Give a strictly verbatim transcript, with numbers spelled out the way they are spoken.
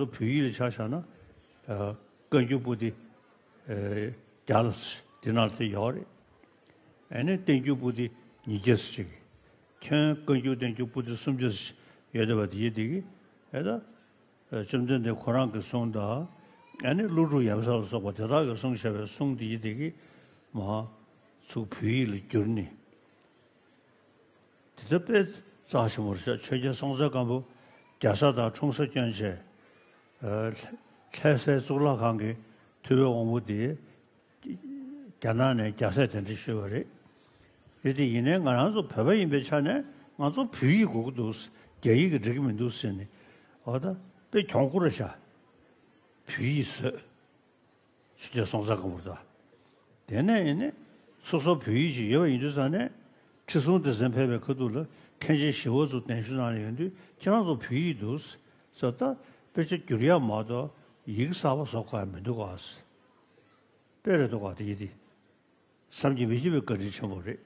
བོད་ཡིག་ལ་ཆ་བཞག་ན། ཨ། བཀའ་འགྱུར་པོ་ཏི། ཨ། བརྒྱ་ལ་འདི་ནང་དེ་ཡོད་རེད། ཨ་ནི་བསྟན་འགྱུར་པོ་ཏི་ཉིས་བརྒྱ་ཙམ་ཅིག་ཁྱོན་བཀའ་འགྱུར་བསྟན་འགྱུར་པོ་ཏི་སུམ་བརྒྱ་ཙམ་ཡོད་བསྡད་པ་དེ་ཡིན་དེ་གི། ཨེ་ད། བཅོམ་ལྡན་འདས་ཁོ་རང་གི་གསུང་དང་། ཨ་ནི་ཀླུ་སྒྲུབ་ཡབ་སྲས་ལ་སོགས་པ་དེ་དག་གིས་གསུངས་བཞག་པའི་གསུང་འདི་ཡི་དེ་གི་མ་ཚུགས་བོད་ཡིག་ལ་བསྒྱུར་ནས། དེ་ལྟར་དཔེ་རྩ་ཆེན་པོ་རེད་ཤག་ཆོས་རྒྱལ་སྲོང་བཙན་སྒམ་པོ་རྒྱ་བཟའ་དང་འཁྲུངས་ས་སྐྱོན་བྱས། ལྷ་སའི་གཙུག་ལག་ཁང་གི་ཐུབ་པའི་དབང་པོ་དེ། རྒྱ་ནག་ནས་རྒྱ་སྲས་གདན་འདྲེན་ཞུས་པ་རེད། རེད་དེ་ཡིན་ནའི་ང་རང་ཚོ་བོད་པ་ཡིན་པའི་ཆ་ནས་ང་ཚོ་བོད་ཡིག་དགོས་ཀྱི་འདུག་རྒྱ་ཡིག་གིས་འགྲིག་གི་མི་འདུག་ཟེར་ནས། འོ་ད་དཔེ་གྱོང་པོ་རེད་ཤག་བོད་ཡིག་བཟོས། ཆོས་རྒྱལ་སྲོང་བཙན་སྒམ་པོ་ད། དེ་ནས་ཡིན་ནའི་སོ་སོ་བོད་ཡིག་ཅིག་ཡོད་པ་ཡིན་དུས་ཙང་ནས། ཁྲི་སྲོང་ལྡེ་བཙན་ཕེབས་པའི་ཁ་ཐུག་ལ་མཁན་ཆེན་ཞི་བ་འཚོ་གདན་ཞུ་གནང་ནས་ཡོང་དུས་ཁྱེད་རང་ཚོ་བོད་ཡིག་འདུག་ཟེར། ད་དཔེ་ཆ་བསྒྱུར་ཡག་མ་གཏོགས་ཡིག་གསར་པ་བཟོ་དགོས་ཡ་མི་འདུག་ག་ཟེར། དཔེ་རེད་འདུག་ག་དེ་ཡིན་དེ། བསམ་གྱིས་མི་ཁྱབ་པའི་བཀའ་དྲིན་ཆེན་པོ་རེད།